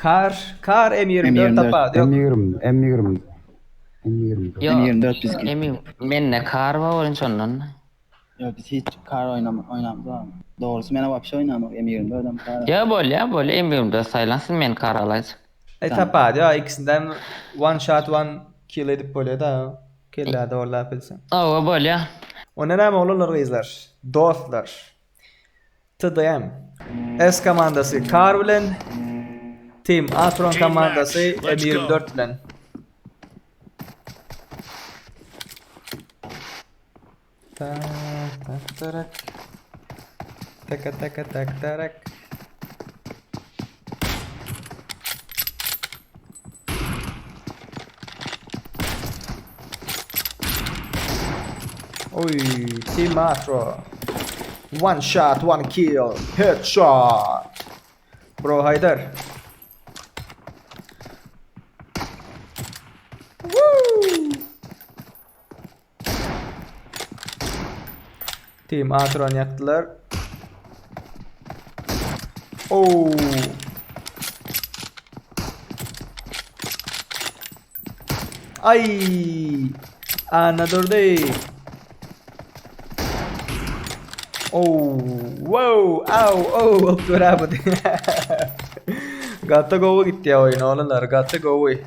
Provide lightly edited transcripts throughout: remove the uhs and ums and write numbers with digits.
Kar, kar M24 tapady ýok. M20, M20. M24. Ýok. M24 bizki. M mende kar bar bolun şondan. Ýok biz hiç kar oýnam oýnamzok. Dogrusy men wapşe oýnamok M24 hem kar. Ýa bolýa bolýa M24 saýlansyn men kar alaýjak. E tapady ýa ikisinden one shot one kill edip bolýa da. Kellä zorlap bilseň. Hawa bolýa. Onda näme oglanlar gyzlar, dostlar. TDM S komandasy Kar bilen Team Atron komandasy M24 bilen. Tak tak tarak. Taka taka tak tarak. Oy, Team Atro. One shot, one kill. Headshot. Bro Haydar. Woo! Team Atron ýakdylar. Oo. Ay! Anna durdy. Oh, wow, au, oh, bolup dur ha bu. Gaty gowy gitdi oýun oğlanlar, gaty gowy.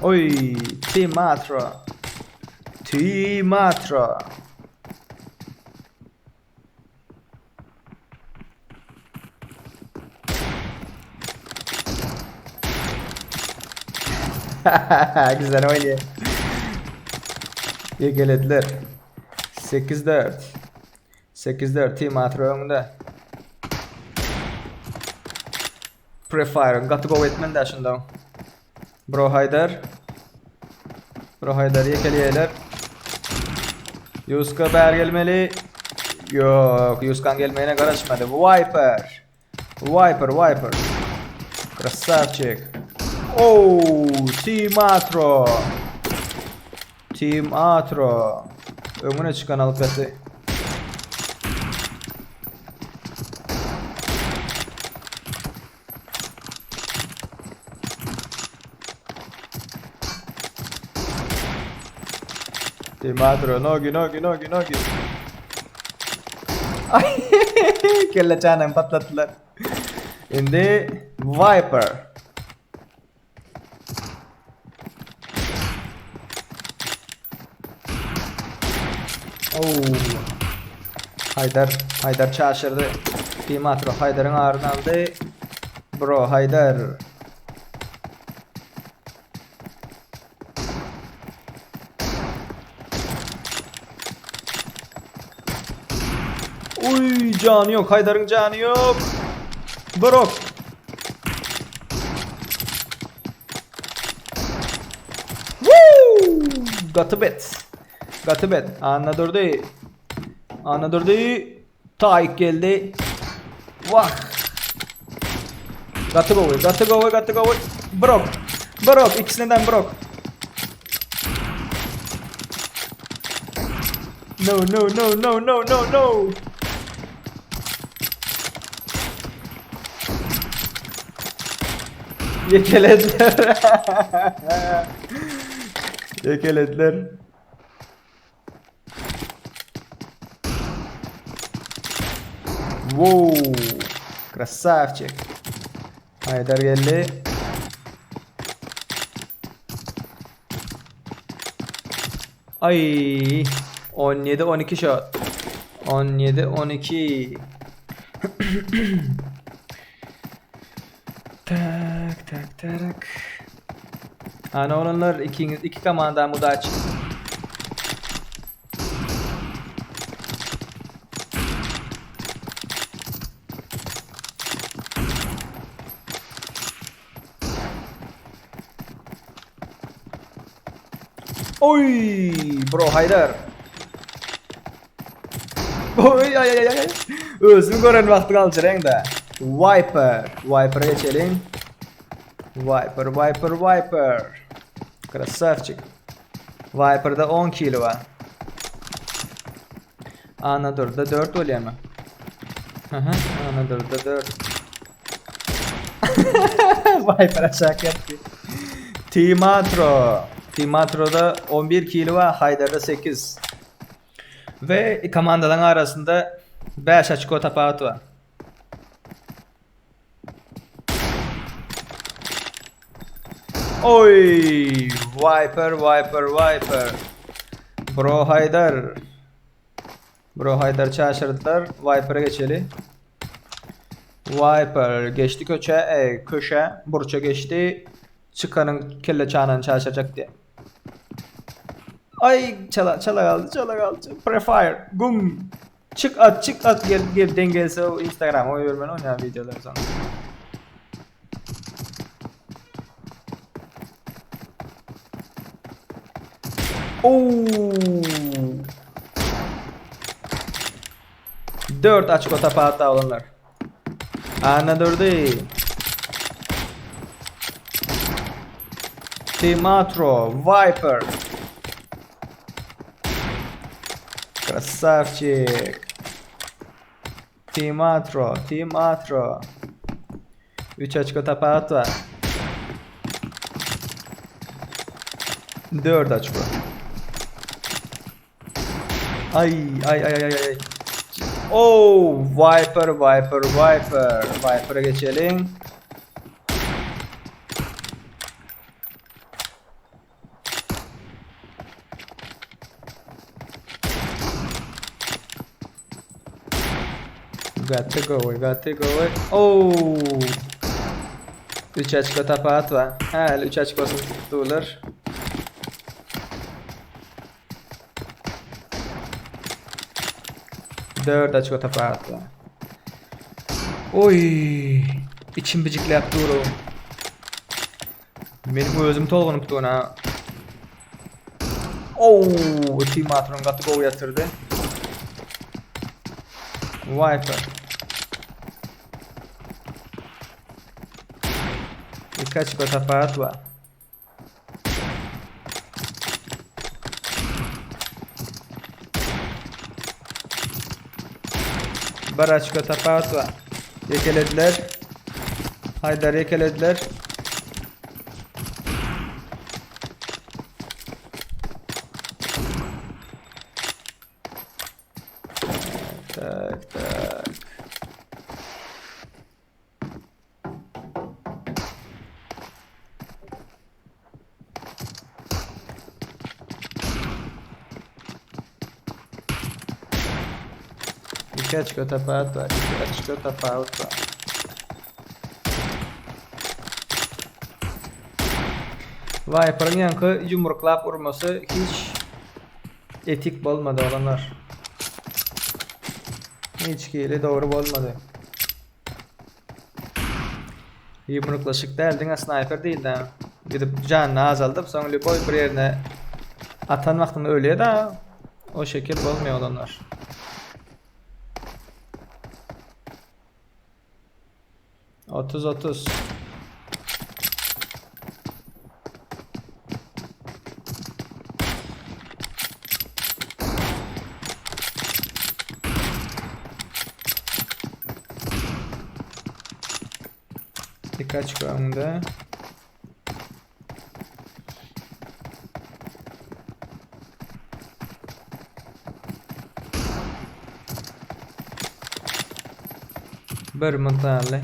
Oý, Timatra. Timatra. Güzel oynuyor. Yegelediler. 8-4. 8-4 Team Atro öňde. Prefire gaty gowy etmen de şunda. Bro Haydar. Bro Haydar ýekeleýärler. Yuska bär gelmeli. Yok, Yuskan gelmegine garaşmady. Viper. Viper, Viper. Krasavçik. Oh, Team Atro. Team Atro. Öňüne çykan alyp ýatdy. Team Atro, nogi, nogi, nogi, nogi. Ay, kelle çanagyny patlatdylar. Indi Viper. Oh. Haydar, Haydar çaşyrdy. Team Atro Haydaryň aryny aldy. Bro Haydar. Uy jany yok. Haydar'ın jany yok. Brok. Woo! Gaty bet. Gaty bet. Anna durdy. Anna durdy. Taýyk geldi. Wah. Gaty gowy, gaty gowy, gaty gowy. Brok. Brok, ikisinden brok. No, no, no, no, no, no, no. Ýekelediler. Ýekelediler. Wow! Krasavçik. Haydar geldi. Ay 17 12 shot. 17 12. Tak tak tak. Ana olanlar ikiňiz iki komanda mudaç. Oy, bro Haydar. Oy ay ay ay. Özüni gören wagty galçyraň da. Viper. Viper'e geçeliň. Viper, Viper, Viper. Krasavçik. Viper'da 10 kilo var. Anadolu'da 4 oluyor mu? Hı hı, Anadolu'da 4. Viper aşağı yaptı. Timatro. Timatro'da 11 kilo var, Haydar'da 8. Ve komandaların arasında 5 açko tapawut var. Oy! Viper, Viper, Viper. Bro Haydar. Bro Haydar çaşırdılar. Viper'a geçeli. Viper geçti köşe, köşe, burça geçti. Çıkanın kelle çanağını çarşacak diye. Ay çala çala kaldı çala kaldı. Prefire gum. Çık at çık at gel gel dengelse o Instagram o görmen oynayan videolar sana. Oo. 4 açık o hatta olanlar. Anladırdı. Timatro, Viper. Krasavçik. Timatro, Timatro. 3 açık o var. 4 açık. Ay ay ay ay ay. Oh, Viper, Viper, Viper. Viper'a geçelim. Got to go, we got to go. Oh. 3 açık tapat var. Ha, 3 açık olsun tuttular. Dört açık tapat var. Oy. İçim bıcıklayıp duru. Benim özüm tolgunup ha. Oh, Team Atron got go yatırdı. Viper. Birkaç aparat var. Bir açık aparat var. Yekelediler. Haydar yekelediler. Tak tak. İki açık otopark var. İki açık otopark var. Viper'ın yankı yumruklap urması hiç etik bolmadı olanlar. Hiç hile doğru bolmadı. Yumruklaşık değildin, sniper değildi. Gidip canını azaltıp sonra boy bir yerine atan vaktinde ölüyor da o şekil olmuyor olanlar. 30 30. Birkaç önde. Bir mutali.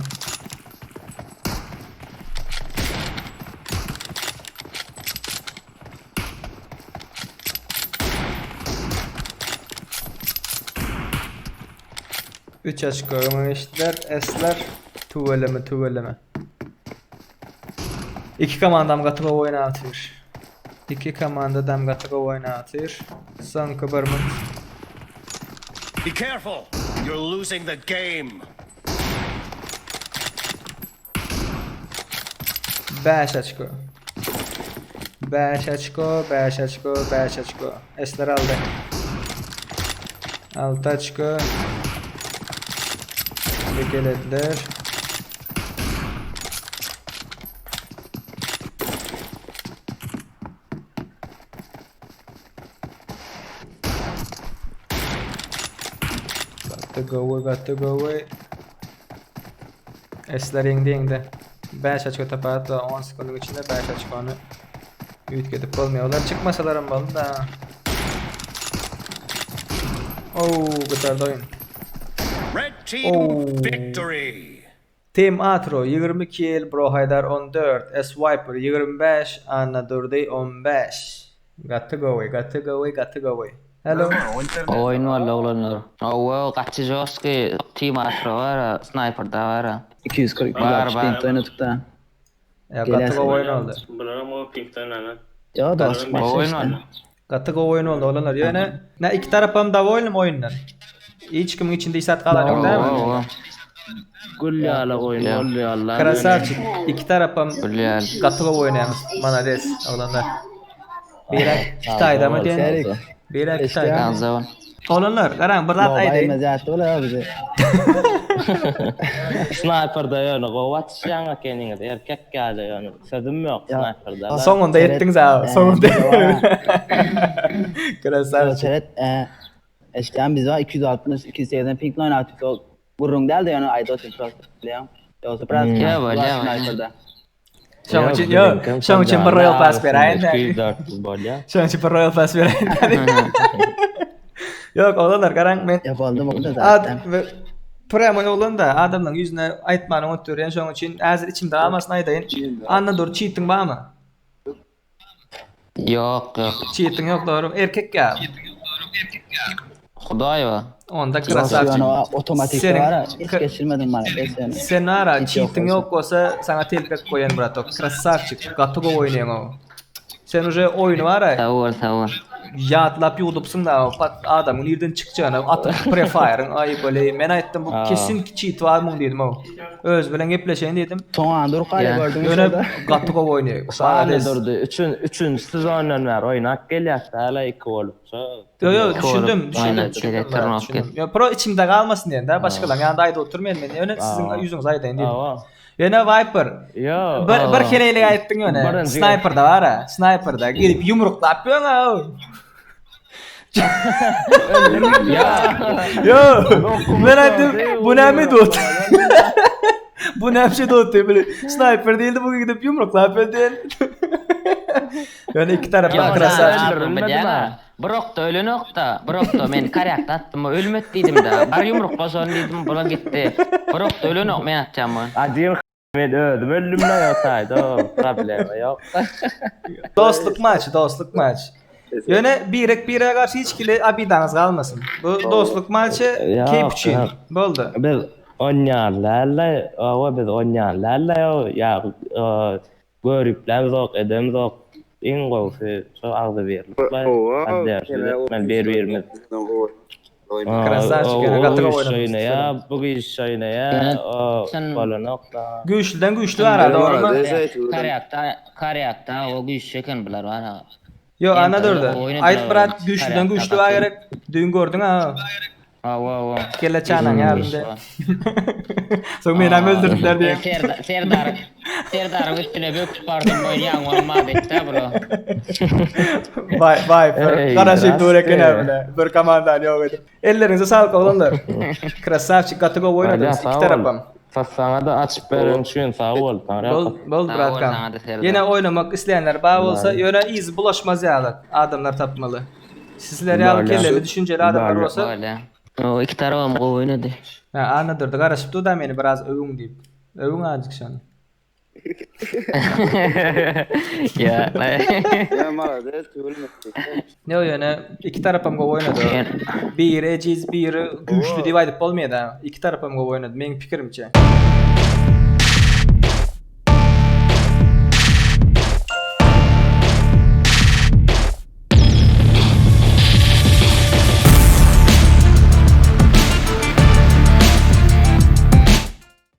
Üç açık geçtiler. Esler tüveleme tüveleme. İki komandam gatyp oyun atıyor. İki komanda gatyp oyun atıyor. Son bir minut. Be careful! You're losing the game. 5 açko. 5 açko, 5 açko, 5 açko. Esler aldı. 6 açko. Bekelediler. Gaty gowy, gaty gowy. Esler ýeňdi ýeňdi. 5 açko tapawut bar 10 sekundyň içinde 5 açkony üýtgedip bolmaýar. Olar çykmasalaram boldy da. Oh, gutardy oýun. Red team Oh. victory. Team Atro 20 kill, Bro Haydar 14, S Viper 25, Annadurdy 15. Gaty gowy, gaty gowy, gaty gowy. Hello. Oýun boldy oglanlar. Owa, gaty žostki Team Atro bar, sniper da bar. 240 Bar, 260 bar. ping oýnadyk da. Ya gaty gowy oýun oldy. Bularam o pinkden ana. Yo dostluk Gowy maçı oýun işte. boldy. Gaty gowy oýun oldy oglanlar. Ýöne ne iki tarapam dowolnym oýundan. Hiç kimiň içinde isat galan ýok dälmi? Owa, Gül ýaly oýun boldy Allah. Krasavçik. Iki tarapam gül ýaly. gaty gowy oýnaýar. Malades oglanlar. Biri Hytaýda mı diýen? Serik. Biri Hytaýda. Ganza. Oglanlar, garaň bir zat Baba aýdaýyn. mezatdy ola bizi. Sniperda ýöne gowy atışýan ekeniňiz. Erkek ýaly ýöne. Sözüm ýok Ya. sniperda. Soňunda ýetdiňiz ha, soňunda. Krasavçik. Seret, e, eşken biz var 260 280 ping oynattık. O gurrun del de yani ayda otur biliyorum. Yoksa biraz Ya var, ya var. sniper'da. Şoň üçin, ýok, şoň üçin bir Royal Pass beräýin. 200-400 bolýar. Şoň üçin bir Royal Pass beräýin. Ýok, oglanlar, garaň men Yapaldım onu da Ad zaten. ve Premo oglan da adamlaryň ýüzüne aýtmany unutdurýan şoň üçin häzir içimde galmasyn aýdaýyn. Anna dur, cheating barmy? Ýok, ýok. Cheating ýok dogry. Erkek ýa. Hudaý wa. Onda Yoksa krasavçik. yani o otomatik Senin- var ha, hiç geçirmedim bana. Yani. Sen ara Hiç ýok cheating bolsa. ýok bolsa sana telpek goýan bratok. Krasavçik. Gaty gowy oýnaýaň o. Sen uje oýny bar Sag bol, sag bol. Ýatlap ýuwdupsyň da pat adamyň nirden çykjagyny atyp prefire-iň aý bole men aýtdym bu Aa. kesin cheat bar muň diýdim o. Öz bilen gepleşeýin diýdim. Son dur kale Ya. gördün Ýöne şurada. gaty gowy oýnaýar. Sany Malades. durdy. Üçün üçünji sezondan bäri oýnap gelýär. Hala iki bolup. Yo yo Iki düşündim, bolup, düşündim, aynen, düşündim, direktörün ben, alıp düşündim. Yo pro içimde kalmasın diýen da başgalaryň ýanynda aýdyp oturmaýyn men. Ýöne siziň Aa. ýüzüňizi aýdaýyn diýdim. Awa. Ýöne Viper Yo. bir bir heleýlik aýtdyň ýöne. Birinji- Sniper da bar ha. Sniper da gelip ýumruklap ýöň ha. Yo, men aýtdym, bu näme dot? Bu näme şey dot diýip, bile sniper değildi bu gidip ýumruklap öldü. Ýöne iki tarapdan Ýok, krasavçik. öldürülmedi ha. Bir okda ölen okda, bir okda men karyakda atdym, ölmet diýdim da. Bar ýumruk boşan diýdim, bulan gitdi. Bir okda ölen ok men atjam onu. Adil men öldüm öldüm la ýotaydy. Problema ýok. Dostluk maçı, dostluk maçı. Ýöne birek bire garşy hiç kile abidaňyz galmasyn. Bu dostluk maçy Ýok, keyif üçin. ýok. Boldy. Biz oýnarlarla, owa biz oýnarlarla ýa görüpler zok, edem zok. Iň gowsy şu agzy berip. Men bir birimiz. Krasavçik ýöne gaty gowy oýnady. Ya bu iş oýnaýa, o bolanok da. Güýçlüden güýçli ara dogrymy? Karyakda, karyakda o güýçli eken bular bar ha. Yo, Hem ana durdy. oýnadylar Aýt brat oýun. güýçlüden Karyakda güýçli bar gaty. gerek. Düýn gördüň ha. Awa, awa. Kelle çanaň ýarynda. Soň meni hem öldürdüler diýen. Serdar, Serdar, Serdar'ın üstüne böküp bardym boýun ýaň bolmady etdi bular. Vay vay. Ey, Garaşyp dur eken rastgele. bile. Bir komandany ýok edip. Elleriňize saglyk oglanlar. Krasavçik gaty gowy oýnadyňyz iki tarapam. Sana da açyp beren üçin sag bol. Taňry Bol bol Sag bol bratkam. sana da Serdar. Ýene oýnamak isleýänler bar bolsa, ýöne iz bulaşmaz ýaly adamlar tapmaly. Sizler ýaly Böyle. kelleli düşünjeli adamlar Böyle. bolsa, Öyle. O iki tarafam gowy oýnady. ha ana durdy garaşyp dur da meni biraz öwüň diýip. Öwüň azıcık şony. Ya. Ne o ýöne iki tarapam gowy oýnady. Biri ejiz, biri güýçli diýip aýdyp bolmaýar da. Iki tarapam gowy oýnady meň pikirimçe.